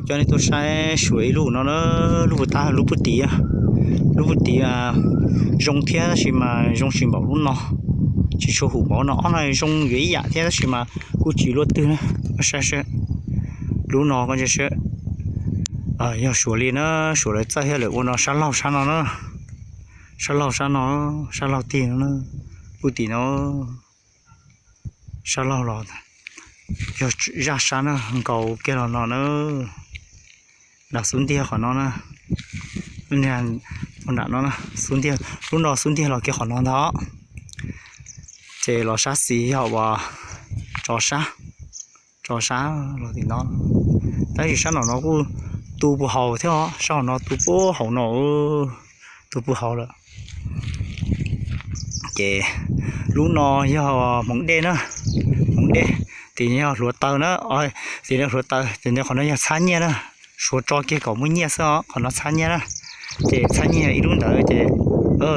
Coj nej tuaj saib suav ib lub no na, lub puag ta, lub puag tim, lub puag tim zoo thiab tab sis mas zoo tsis npaum lub no, tsis tshua hum npaum no. Ob no zoo yuav ib yam thiab tab sis mas kuj tsis luaj twg na. Saib seb, lub no koj ntsia seb, yog suav li na, suav lawv txawj thiab lawv ua no sab laug sab no na, sab laug sab no, sab laug tig no na, puag tim no, sab laug los yog zaj sab na, nkaus kiag los no na, nram xub ntiag qhov no na, nram no, xub ntiag, lub no xub ntiag los kiag qhov no ntag. Ces los sab xis yog uas tso sab, tso sab los tim no, tab sis sab no no kuj tu puag hauv thiab os, sab hauv no tu puag hauv no, tu puag hauv lawm. Ces lub no yog hmoov dej na, hmoov dej, tim no yog hluav taws na, tim no hluav taws, ces qhov no yog txhab nyiaj na, suav tso kiag kom muaj nyiaj xwb os, qhov no txhab nyiaj na. Ces txhab nyiaj yog ib lub ntawd ces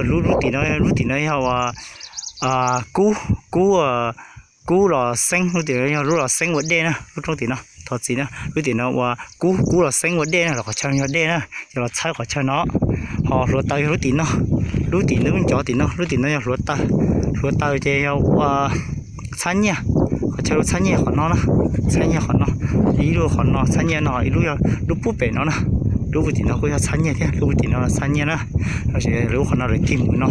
lub, lub tim no, lub tim no yog uas kub, kub, kub los xeeb, lub tim no yog lub los xeeb ua dej na, lub roob tim no, thov txim na, lub tim no uas kub, kub los xeeb ua dej na, los qhov chaw yog dej na, yog los txhawb qhov chaw no. Ho hluav taws yog lub tim no, lub tim no, lub ncov tim no, lub tim no yog hluav taws, hluav taws ces yog ua txhab nyiaj, qhov chaw lub txhab nyiaj qhov no na, txhab nyiaj qhov no, ib lub qhov no txhab nyiaj no, ib lub yog lub puag pem no na, lub puag tim no kuj yog txhab nyiaj thiab, lub puag tim no txhab nyiaj na, lub qhov no lawv tig mus no,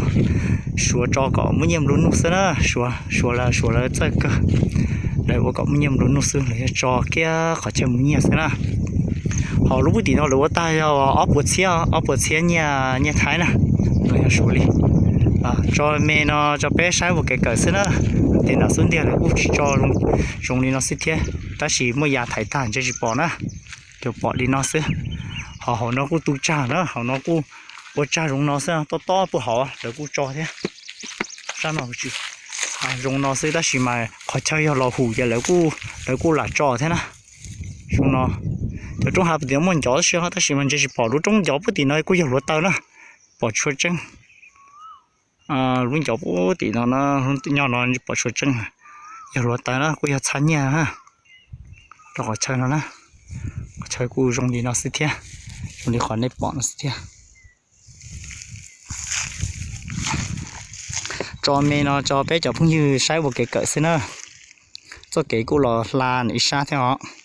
suav tso kom muaj nyiaj nplua nuj xwb na, suav, suav lawv, suav lawv txawj kawg, lawv ua kom muaj nyiaj nplua nuj xwb, lawv yog tso kiag qhov chaw mus nyiaj xwb na. Ho lub puag tim no lawv ua tag yog ob puas txhiab, ob puas txhiab nyiaj, nyiaj Thaib na, no yog suav li. Tso me no tso peb saib ua kev kawm xwb na, ces nram xub ntiag lawv kuj tsis tso zoo li no xwb thiab, tab sis muaj yas thaiv tag ntshe tsis pom na, ces pom li no xwb. Ho hauv no kuj tu tsag na, hauv no kuj ua tsag zoo no xwb, tob tob puag hauv lawv kuj tso thiab. Sab no tsis zoo no xwb tab sis mas qhov chaw yog los hum ces lawv kuj, lawv kuj lam tso thiab na. Zoo no, cov roob hav puag tim no muaj ncov tab sis, tab sis mas ntshe tsis pom, lub roob ncov puag tim no kuj yog hluav taws na, pom tshua tseeb. Lub ncov puag tim no, nyob no pom tshua tseeb, yog hluav taws na kuj yog txhab nyiaj rau qhov chaw no na, qhov chaw kuj zoo li no xwb thiab, zoo li qhov nej pom no xwb thiab. Tso me no tso peb cov phooj ywg saib ua kev kawm xwb na, txoj kev kuj los hla ib sab thiab os.